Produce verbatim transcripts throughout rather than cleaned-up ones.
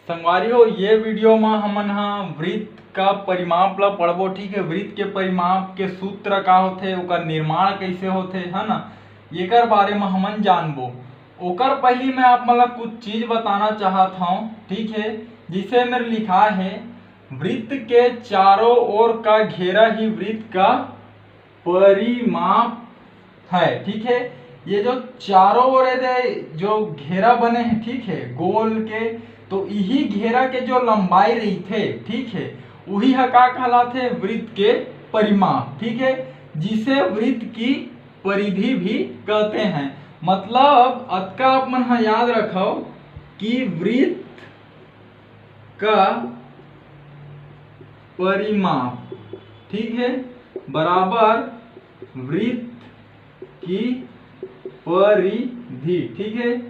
संगवारी हो, ये वीडियो म हमन ह वृत्त का परिमाप ला पढ़बो, ठीक है। वृत्त के परिमाप के सूत्र का होथे, ओकर निर्माण कैसे होथे, है ना, एकर बारे म हमन जानबो। ओकर पहली मैं आप मन ला कुछ चीज बताना चाहत हूँ, ठीक है। जिसे मेरे लिखा है, वृत्त के चारों ओर का घेरा ही वृत्त का परिमाप है, ठीक है। ये जो चारों ओर दे जो घेरा बने हैं, ठीक है, गोल के, तो यही घेरा के जो लंबाई रही थे, ठीक है, वही ह का कहलाथे? वृत्त के परिमाप, ठीक है, जिसे वृत्त की परिधि भी कहते हैं। मतलब अतका आप मन ह याद रखो कि वृत्त का परिमाप, ठीक है, बराबर वृत्त की परिधि, ठीक है।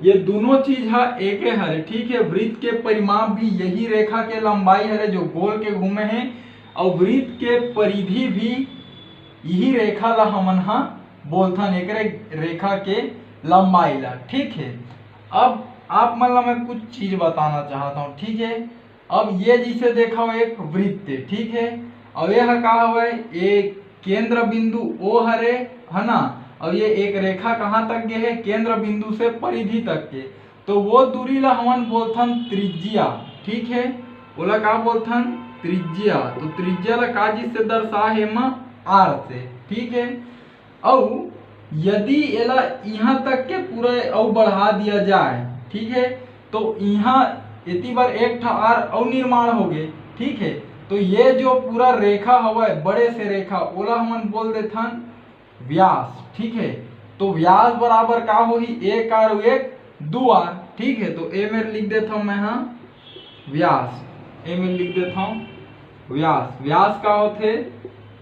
ये दोनों चीज हा एके हरे, ठीक है। वृत्त के परिमाप भी यही रेखा के लंबाई हरे जो गोल के घूमे हैं, और वृत्त के परिधि भी यही रेखा ला हमन हा बोलथन, एकरे रेखा के लंबाई ला, ठीक है। अब आप मन ला मैं कुछ चीज बताना चाहता हूँ, ठीक है। अब ये जिसे देखो एक वृत्त है, ठीक है। अब ये ह का हवे? एक केंद्र बिंदु ओ हरे, है ना। अब ये एक रेखा कहाँ तक गे है? केंद्र बिंदु से परिधि तक के। तो वो दूरी ला हमन बोलथन त्रिज्या, ठीक है। ओला का बोलथन? त्रिज्या। तो त्रिज्या ला का जिससे दर्शा है? एमा आर से, ठीक है। अउ यदि एला इहाँ तक के पूरा अउ बढ़ा दिया जाए, ठीक है, तो इहाँ एती बर एक ठा आर अउ निर्माण हो गे, ठीक है। तो ये जो पूरा रेखा हवय, बड़े से रेखा, ओला हमन बोल देथन व्यास, ठीक है। तो व्यास बराबर का होही? एक आर अउ एक दू आर, ठीक है। तो ए मेर लिख देथव मैं हा व्यास, ए मेर लिख देथव व्यास। व्यास का होथे?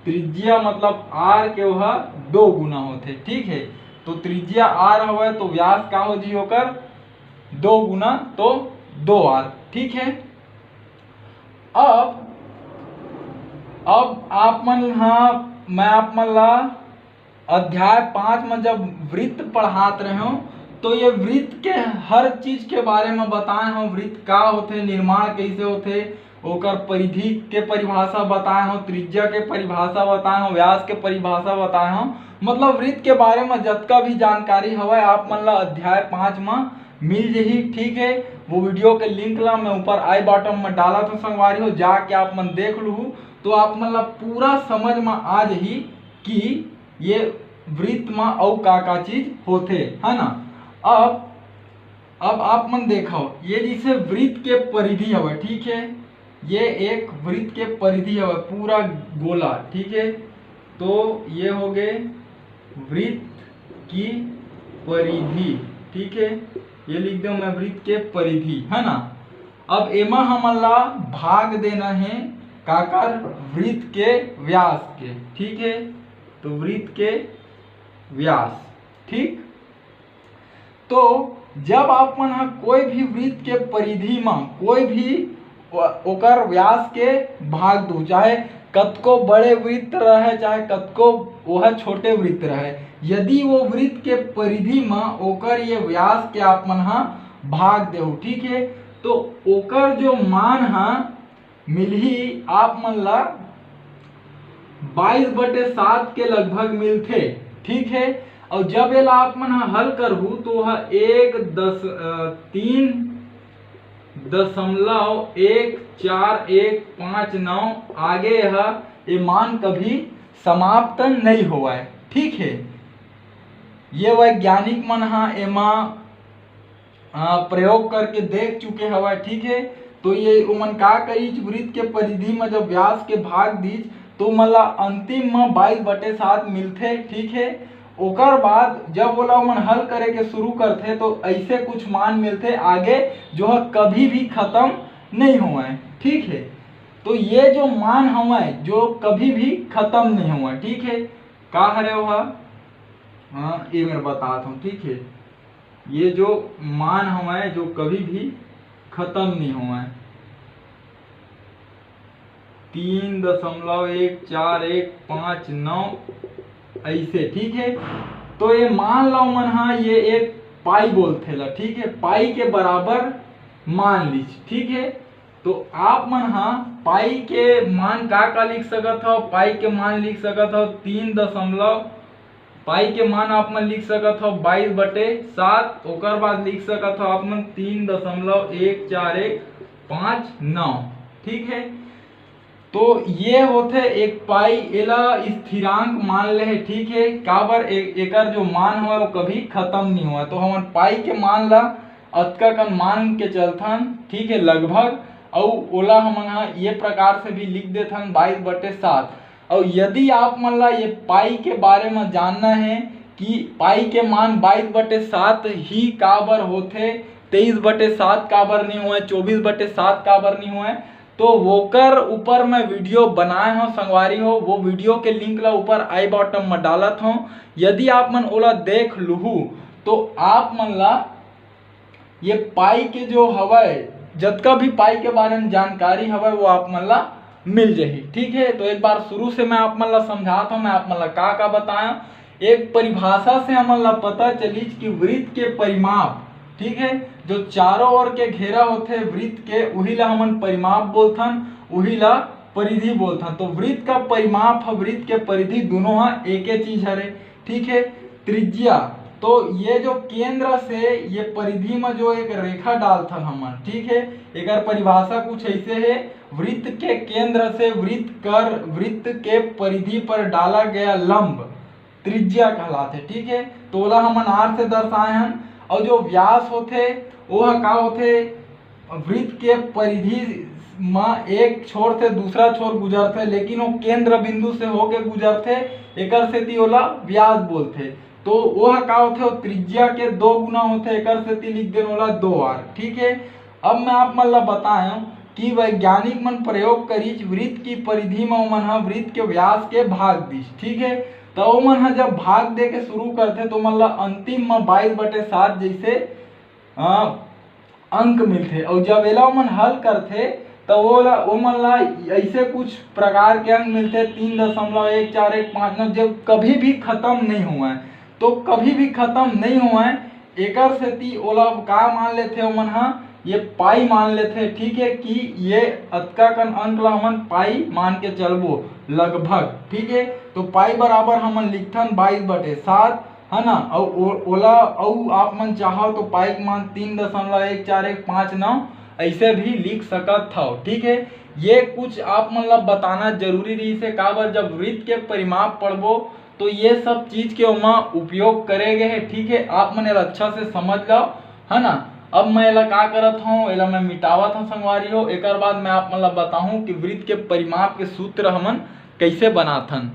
त्रिज्या, मतलब आर के ओहा दो गुना होथे, ठीक है। तो त्रिज्या आर हवय तो व्यास का हो जी ओकर? दो गुना, तो दो आर, ठीक है। अब अब आप मन हा, मैं आप मन ला अध्याय पाँच में जब वृत्त पढ़ात रहे हो, तो ये वृत्त के हर चीज के बारे में बताए हो, वृत्त का होथे, निर्माण कैसे होथे, ओकर परिधि के परिभाषा बताए हो, त्रिज्या के परिभाषा बताए हो, व्यास के परिभाषा बताए हो। मतलब वृत्त के बारे में जतका भी जानकारी हवय, आप मन ला अध्याय पाँच में मिल जही, ठीक है। वो वीडियो के लिंक ला मैं ऊपर आई बटन में डालत हूँ संगवारी हो, जाके आप मन देख लूहू, तो आप मन ला पूरा समझ में आ जही कि ये वृत्त में अउ का का चीज होथे, है ना। अब अब आप मन देखो, ये जैसे वृत्त के परिधि हवय, ठीक है, ये एक वृत्त के परिधि हवय, पूरा गोला, ठीक है। तो ये हो गए वृत्त की परिधि, ठीक है, ये लिख दो मैं, वृत्त के परिधि, है ना। अब एमा हमन ला भाग देना है काकर? वृत्त के व्यास के, ठीक है। तो वृत्त के व्यास, ठीक। तो जब आप मन ह कोई भी वृत्त के परिधि म कोई भी ओ-, ओकर व्यास के भाग दू, चाहे कतको बड़े वृत्त रहे, चाहे कतको ओह छोटे वृत्त रहे, यदि वो वृत्त के परिधि म ओकर ये व्यास के आप मन ह भाग देहू, ठीक है, तो ओकर जो मान ह मिलही आप मन ला बाईस बटे सात के लगभग मिलथे, ठीक है। और जब एला आप मन ह हल करहू तो ह एक दस, अ, तीन दशमलव एक चार एक पाँच नौ आगे ह, ये मान कभी समाप्त नहीं होवय, ठीक है। ये वैज्ञानिक मन ह एमा अ, प्रयोग करके देख चुके हवय, ठीक है। तो ये ओमन का करिच, वृत्त के परिधि म जब व्यास के भाग दीच, तो ओमन ला अंतिम म बाईस बटे सात मिलथे, ठीक है। ओकर बाद जब ओला ओमन हल करे के शुरू करथे, तो ऐसे कुछ मान मिलथे आगे, जो ह कभी भी खत्म नहीं होवय, ठीक है। तो ये जो मान हवय, जो कभी भी खत्म नहीं होवय, ठीक है, का हरे ओह? हाँ, ये मैं बतात हूँ, ठीक है। ये जो मान हवय, जो कभी भी खत्म नहीं होवय, तीन दशमलव एक चार एक पाँच नौ, ऐसे, ठीक है। तो ये मान लो मन हा, ये एक पाई बोलथे ला, ठीक है, पाई के बराबर मान लीच, ठीक है। तो आप मन हा पाई के मान का का लिख सकत हो? पाई के मान लिख सकत हो तीन दशमलव, पाई के मान आप मन लिख सकत हो बाईस बटे सात। ओकर बाद लिख सकत हो आप मन तीन दशमलव एक चार एक पाँच नौ, ठीक है। तो ये होथे एक पाई, एला स्थिरांक मान ले हे, ठीक है। काबर ए-, एकर जो मान होय वो कभी खत्म नहीं होय। तो हमन पाई के मान ला अतका कन मान के चलथन, ठीक है, लगभग। अउ ओला हमन हा ये प्रकार से भी लिख देथन बाईस बटे सात। अउ यदि आप मन ला ये पाई के बारे में जानना है कि पाई के मान बाईस बटे सात ही काबर होथे, तेईस बटे सात काबर नहीं होय, चौबीस बटे सात काबर नहीं होय, तो वोकर ऊपर मैं वीडियो बनाए हूँ संगवारी हो। वो वीडियो के लिंक ला ऊपर आई बॉटम में डालत हूँ। यदि आप मन ओला देख लुहू तो आप मन ला ये पाई के जो हवय, जतका भी पाई के बारे में जानकारी हवय, वो आप मन ला मिल जाही, ठीक है। तो एक बार शुरू से मैं आप मन ला समझात हूँ, मैं आप मन ला का का बताया। एक परिभाषा से हमन ला पता चलिच कि वृत्त के परिमाप, ठीक है, जो चारों ओर के घेरा होथे वृत्त के, उही ला हमन परिमाप बोलथन, उही ला परिधि बोलथन। तो वृत्त का परिमाप ह, वृत्त के परिधि, दोनों ह एके चीज हरे, ठीक है। त्रिज्या, तो ये जो केंद्र से ये परिधि में जो एक रेखा डालथन हमन, ठीक है, एकर परिभाषा कुछ ऐसे है, वृत्त के केंद्र से वृत्त कर, वृत्त के परिधि पर डाला गया लंब त्रिज्या कहलाथे, ठीक है। तो ओला हमन आर से दर्शाए हन। और जो व्यास होथे, वो ह का होथे? वृत्त के परिधि म एक छोर से दूसरा छोर गुजरथे, लेकिन वो केंद्र बिंदु से होके गुजरथे, एकर सेती ओला व्यास बोलथे। तो वो ह का होथे? वो त्रिज्या के दो गुना होथे, एकर सेती लिख देन ओला दो आर, ठीक है। अब मैं आप मन ला बताएं कि वैज्ञानिक मन प्रयोग करिच वृत्त की परिधि म ओमन ह वृत्त के व्यास के भाग दिस, ठीक है। तो ओमन ह जब भाग दे के शुरू करथे तो ओमन ला अंतिम म बाईस बटे सात जैसे, अ, अंक मिलथे। और जब एला ओमन हल करथे तो ओला, ओमन ला ऐसे कुछ प्रकार के अंक मिलथे, तीन दशमलव एक चार एक पाँच नौ, जो कभी भी खत्म नहीं हुआ है। तो कभी भी खत्म नहीं हुआ है, एकर सेती ओला का मान लेथे ओमन ह, ये पाई मान लेथे, ठीक है, कि ये अतका कन अंक ला हमन पाई मान के चलबो लगभग, ठीक है। तो पाई बराबर हमन लिखथन बाईस बटे सात, है ना। अउ ओ-, ओला अउ आप मन चाहो तो पाई के मान तीन दशमलव एक चार एक पाँच नौ ऐसे भी लिख सकत हव, ठीक है। ये कुछ आप मन ला बताना जरूरी रहिस हे, काबर जब वृत्त के परिमाप पढ़बो तो ये सब चीज के ओमा उपयोग करे गए हे, ठीक है। आप मन एला अच्छा से समझ लो, है ना। अब मैं एला का करत हूँ, एला मैं मिटावत हूँ संगवारी हो। एकर बाद मैं आप मन ला बताहूँ कि वृत्त के परिमाप के सूत्र हमन कैसे बनाथन।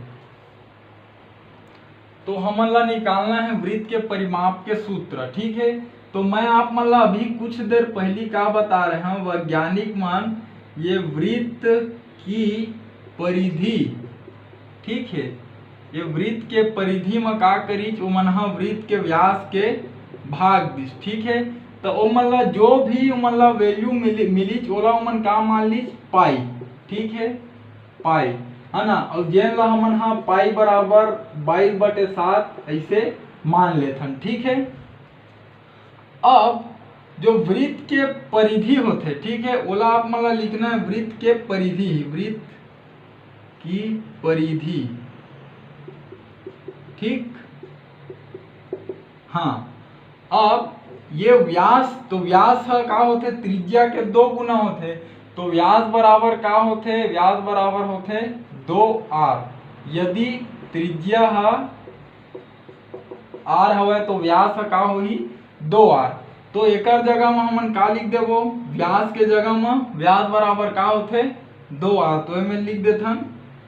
तो हमन ला निकालना है वृत्त के परिमाप के सूत्र, ठीक है। तो मैं आप मन ला अभी कुछ देर पहली का बता रहे हूँ, वैज्ञानिक मन ये वृत्त की परिधि, ठीक है, ये वृत्त के परिधि म का करिच, ओमन ह वृत्त के व्यास के भाग दिस, ठीक है। तो ओमन ला जो भी ओमन ला वैल्यू मिली, मिलिच, ओला ओमन का मान लिच, पाई, ठीक है, पाई, है ना। और जेन ला हमन ह पाई बराबर बाईस बटे सात ऐसे मान लेथन, ठीक है। अब जो वृत्त के परिधि होथे, ठीक है, ओला आप मन ला लिखना है वृत्त के परिधि, वृत्त की परिधि, ठीक। हाँ, अब ये व्यास, तो व्यास ह का होथे? त्रिज्या के दो गुना होथे। तो व्यास बराबर का होथे? व्यास बराबर होथे दो आर। यदि त्रिज्या ह आर हवय तो व्यास ह का होही? दो आर। तो एकर जगह म हमन का लिख देबो? व्यास के जगह म व्यास बराबर का होथे? दो आर। तो एमे लिख देथन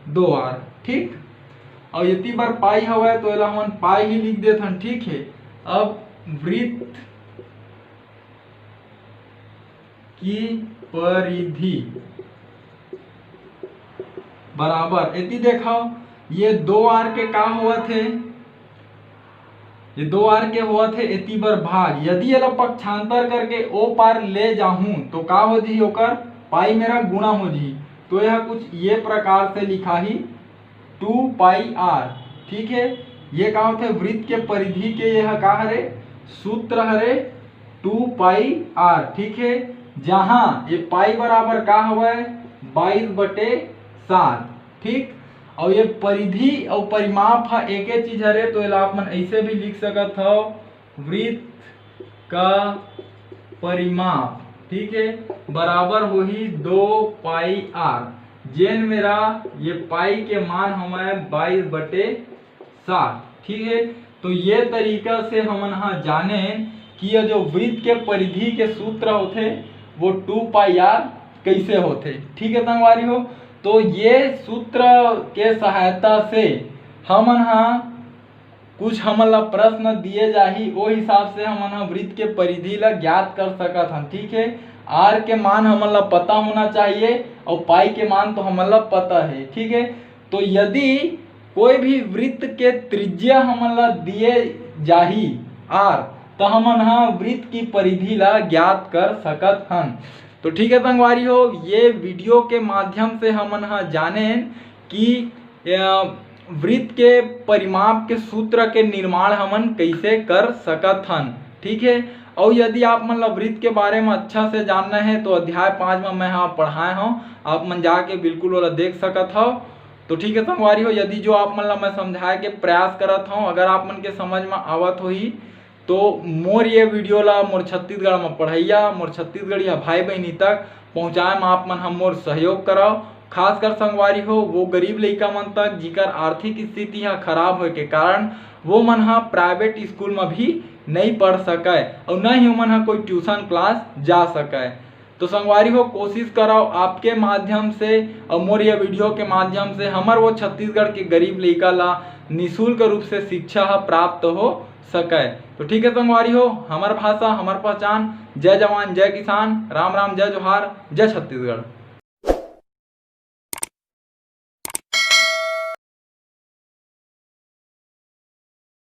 दो आर, ठीक। और यति बर पाई हवय तो एला हमन पाई ही लिख देथन, ठीक है। अब वृत्त की परिधि बराबर, एती देखो, ये दो आर के का होवत हे? ये दो आर के होवत हे एती बर भाग। यदि एला पक्षांतर करके ओ पार ले जाहूं तो का हो जही? ओकर पाई मेरा गुणा हो जही। तो यह कुछ ये प्रकार से लिखाही, टू पाई आर, ठीक है। ये का होथे? वृत्त के परिधि के यह का हरे? सूत्र हरे टू पाई आर, ठीक है। जहां ये पाई बराबर का हवय, बाईस बटे सात। ठीक, और ये परिधि और परिमाप ह एके चीज हरे, तो एला आप मन ऐसे भी लिख सकत हव, वृत्त का परिमाप, ठीक है, बराबर होही दो पाई आर, जेन मेरा ये पाई के मान हवय बाईस बटे सात। ठीक है, तो ये तरीका से हमन हा जाने कि ये जो वृत्त के परिधि के सूत्र होथे वो टू पाई आर कैसे होथे। ठीक है संगवारी हो, तो ये सूत्र के सहायता से हमन हा कुछ हमन ला प्रश्न दिए जाही, ओ हिसाब से हमन हा वृत्त के परिधि ला ज्ञात कर सकत हन। ठीक है, आर के मान हमन ला पता होना चाहिए और पाई के मान तो हमन ला पता है। ठीक है, तो यदि कोई भी वृत्त के त्रिज्या हमन ला दिए जाही आर, तो हमन हा वृत्त की परिधि ला ज्ञात कर सकत हन। तो ठीक है संगवारी हो, ये वीडियो के माध्यम से हमन हा जाने कि अ, वृत्त के परिमाप के सूत्र के निर्माण हमन कैसे कर सकत हन। ठीक है, और यदि आप मन ला वृत्त के बारे में अच्छा से जानना है तो अध्याय पाँच में मैं हा पढ़ाए हूँ, आप मन जाके बिल्कुल ओला देख सकत हव। तो ठीक है संगवारी हो, यदि जो आप मन ला मैं समझाए के प्रयास करत हूँ, अगर आप मन के समझ में आवत होही तो मोर ये वीडियो ला मोर छत्तीसगढ़ में पढ़ैया, मोर छत्तीसगढ़िया भाई बहिनी तक पहुँचाए में आप मन ह मोर सहयोग करव। खासकर संगवारी हो, वो गरीब लइका मन तक जिकर आर्थिक स्थिति ह खराब होए के कारण वो मन ह प्राइवेट स्कूल में भी नहीं पढ़ सकय और न ही ओमन ह कोई ट्यूशन क्लास जा सकय। तो संगवारी हो, कोशिश करव आपके माध्यम से और मोर ये वीडियो के माध्यम से हमर वो छत्तीसगढ़ के गरीब लइका ला निशुल्क रूप से शिक्षा ह प्राप्त हो सकय। तो ठीक है संगवारी हो, हमर भाषा, हमर पहचान। जय जवान, जय किसान, राम राम, जय जोहार, जय छत्तीसगढ़।